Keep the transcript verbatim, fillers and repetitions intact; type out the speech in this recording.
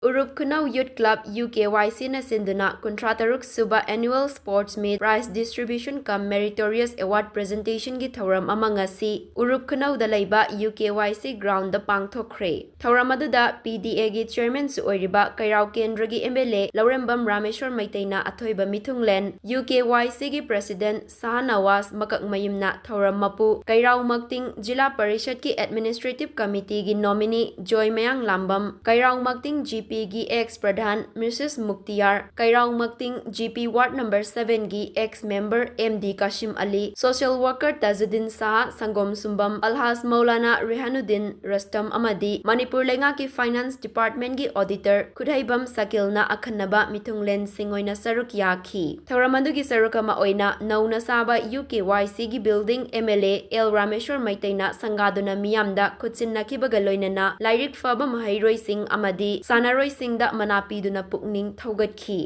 ꯎꯔꯨꯞ ꯈꯨꯅꯧ Youth Club, U K Y C ꯅ ꯁꯤꯟꯗꯨꯅ ꯀꯨꯟꯊ꯭ꯔꯥ ꯇꯔꯨꯛ ꯁꯨꯕ Annual Sports Meet Prize Distribution cum Meritorious Award Presentation ꯒꯤ ꯊꯧꯔꯝ ꯑꯃ ꯉꯁꯤ ꯎꯔꯨꯞ ꯈꯨꯅꯧꯗ ꯂꯩꯕ U K Y C ground ꯗ ꯄꯥꯡꯊꯣꯛꯈ꯭ꯔꯦ꯫ ꯊꯧꯔꯝ ꯑꯗꯨꯗ P D A ꯒꯤ Chairman ꯁꯨ ꯑꯣꯏꯔꯤꯕ ꯀꯩꯔꯥꯎ ꯀꯦꯟꯗ꯭ꯔꯒꯤ M L A ꯂꯧꯔꯦꯝꯕꯝ ꯔꯥꯃꯦꯁꯣꯔ ꯃꯩꯇꯩꯅ ꯑꯊꯣꯏꯕ ꯃꯤꯊꯨꯡꯂꯦꯟ, U K Y C ꯒꯤ President ꯁꯍꯥꯅꯋꯥꯖ ꯃꯀꯛꯃꯌꯨꯝꯅ ꯊꯧꯔꯝ ꯃꯄꯨ, ꯀꯩꯔꯥꯎ ꯃꯛꯇꯤꯡ ꯖꯤꯂꯥ ꯄꯔꯤꯁꯠꯀꯤ Administrative Committee ꯒꯤ Nominee ꯖꯣꯏ ꯃꯌꯥꯡ ꯂꯥꯝꯕꯝ, ꯀꯩꯔꯥꯎ ꯃꯛꯇꯤꯡ G P ꯒꯤ ex Pradhan Missus ꯃꯨꯛꯇꯤꯌꯥꯔ, ꯀꯩꯔꯥꯎ ꯃꯛꯇꯤꯡ G P Ward number seven ꯒꯤ ex member M D Kasim ꯑꯂꯤ, social worker ꯇꯥꯖꯨꯗꯤꯟ ꯁꯥꯍ, ꯁꯪꯒꯣꯝ ꯁꯨꯝꯕꯝ ꯑꯜꯍꯥꯖ ꯃꯧꯂꯥꯅꯥ ꯔꯦꯍꯥꯅꯨꯗꯤꯟ ꯔꯁꯇꯝ ꯑꯃꯗꯤ ꯃꯅꯤꯄꯨꯔ ꯂꯩꯉꯥꯛꯀꯤ Finance Department ꯒꯤ Auditor ꯈꯨꯠꯍꯩꯕꯝ ꯁꯀꯤꯜꯅ ꯑꯈꯟꯅꯕ ꯃꯤꯊꯨꯡꯂꯦꯟꯁꯤꯡ ꯑꯣꯏꯅ ꯁꯔꯨꯛ ꯌꯥꯈꯤ꯫ ꯊꯧꯔꯝ ꯑꯗꯨꯒꯤ ꯁꯔꯨꯛ ꯑꯃ ꯑꯣꯏꯅ ꯅꯧꯅ ꯁꯥꯕ U K Y C ꯒꯤ building M L A L Rameshwor ꯃꯩꯇꯩꯅ ꯁꯪꯒꯥꯗꯨꯅ ꯃꯤꯌꯥꯝꯗ ꯈꯨꯠꯁꯤꯟꯅꯈꯤꯕꯒ ꯂꯣꯏꯅꯅ ꯂꯥꯏꯔꯤꯛ ꯐꯕ ꯃꯍꯩꯔꯣꯏꯁꯤꯡ ꯑꯃꯗꯤ ꯁꯥꯟꯅꯔꯣꯏꯁꯤꯡꯗ ꯃꯅꯥ ꯄꯤꯗꯨꯅ ꯄꯨꯛꯅꯤꯡ ꯊꯧꯒꯠꯈꯤ꯫